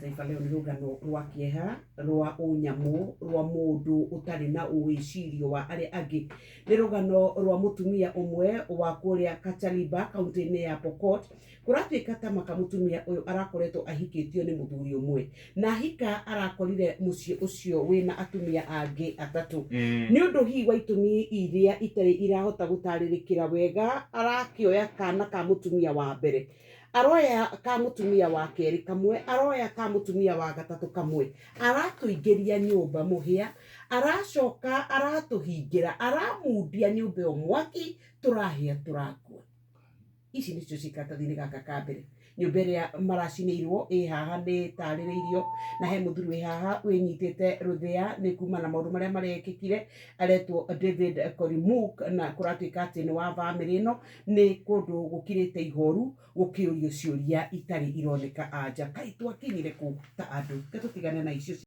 Taifa Leo nĩ rũgano rwa kĩeha rwa ũnyamũ rwa mũndũ ũtarĩ na wĩcirio wa arĩa angĩ. Nĩ rũgano rwa mũtumia ũmwe wa kũrĩa Kachaliba kaunti-inĩ ya Pokot. Kũratuĩka ta maka mũtumia ũyũ arakoretwo ahikĩtio nĩ mũthuri ũmwe na ahika arakorire mũciĩ ũcio wĩna atumia angĩ atatũ. Nĩ ũndũ hihi wa itũmi iria itarĩ irahota gũtarĩrĩkĩra wega, arakĩoya kana ka mũtumia wa mbere, aroya ka mũtumia wa kerĩ kamwe, aroya ka mũtumia wa gatatũ kamwe, aratũingĩria nyũmba mũhĩa, aracoka aratũhingĩra, aramundia nyũmba ĩyo mwaki, tũrahĩa tũrakua. Ici nĩcio ciĩ karatathi-inĩ gaka ka mbere. Nyũmba ĩrĩa maracinĩirwo ĩ haha nĩ ĩtarĩrĩirio, na he mũthuri wĩ haha wĩnyitĩte rũthĩa nĩ kuma na maũndũ marĩa marekĩkire, aretwo David Korimuk, na kũratuĩka atĩ nĩ wa bamĩrĩ ĩno, nĩ kũndũ gũkirĩte ihoru, gũkĩũrio ciũria itarĩ ironeka anja. Kaĩ twakinyire kũ ta andũ? Reke tũtigane na icio.